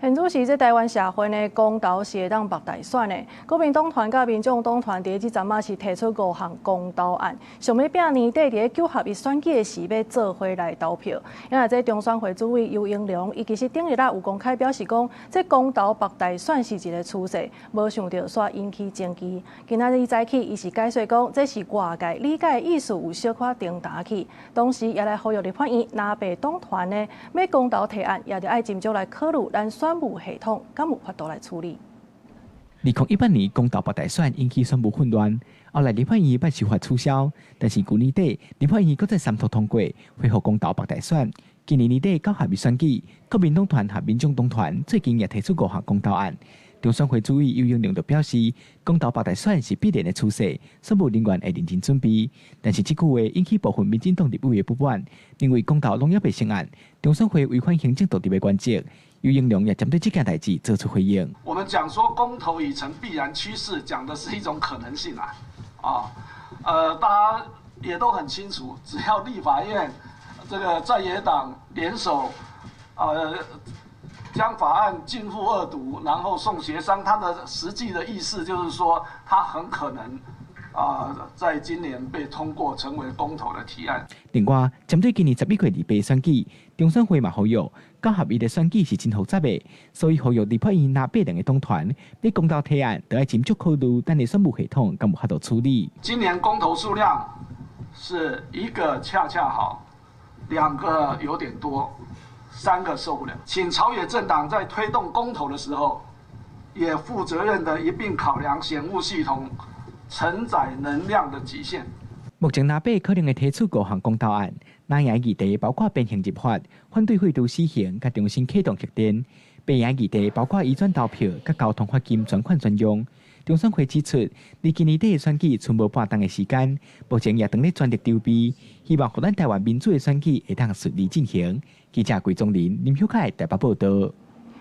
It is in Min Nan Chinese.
現此時，這台灣社會呢，公投是會當縛大選的。國民黨團佮民眾黨團佇這陣仔是提出五項公投案，想欲拚年底佇咧九合一選舉的時，欲做伙來投票。因為這中選會主委游盈隆，伊其實頂日仔有公開表示講，這公投縛大選是一個趨勢，無想著煞引起爭議。今仔日早起，伊是解釋講，這是外界理解意思有小可重沓去。同時，也來呼籲立法院藍白黨團呢，欲公投提案，也著愛斟酌來考慮咱選務系統，敢有法度來處理。2018年公投縛大選引起選務混亂，後來立法院欲修法取消，但是舊年底立法院閣再三讀通過，恢復公投縛大選。今年年底九合一選舉，國民黨團和民眾黨團最近也提出五項公投案。中選會主委游盈隆就表示，公投縛大選是必然的趨勢，選務人員會認真準備。但是這句話引起部分民進黨立委的不滿，認為公投攏猶未成案，中選會違反行政獨立的原則。游盈隆也針對這件代誌做出回應。我們講說公投已成必然趨勢，講的是一種可能性啊，啊，大家也都很清楚，只要立法院這個在野黨聯手，將法案進入二讀，然後送協商，他的實際的意思就是說，他很可能在今年被通過成為公投的提案。另外，針對今年11月28選舉，中選會嘛呼籲，九合一的選舉是真複雜的，所以呼籲立法院藍白兩個黨團，欲公投提案，著愛斟酌考慮咱的選務系統敢有法度處理。今年公投數量是一個恰恰好，兩個有點多，三個受不了。請朝野政黨在推動公投的時候，也負責任的一併考量選務系統承載能量的極限。目前藍白可能會提出五項公投案，藍營議題包括變形入法、反對廢除死刑、佮重新啟動核電；白營議題包括移轉投票、佮交通罰金專款專用。中選會指出，離今年底的選舉賰無半冬的時間，目前也正咧全力籌備，希望予咱台灣民主的選舉會當順利進行。記者桂宗林、林秀凱台北報道。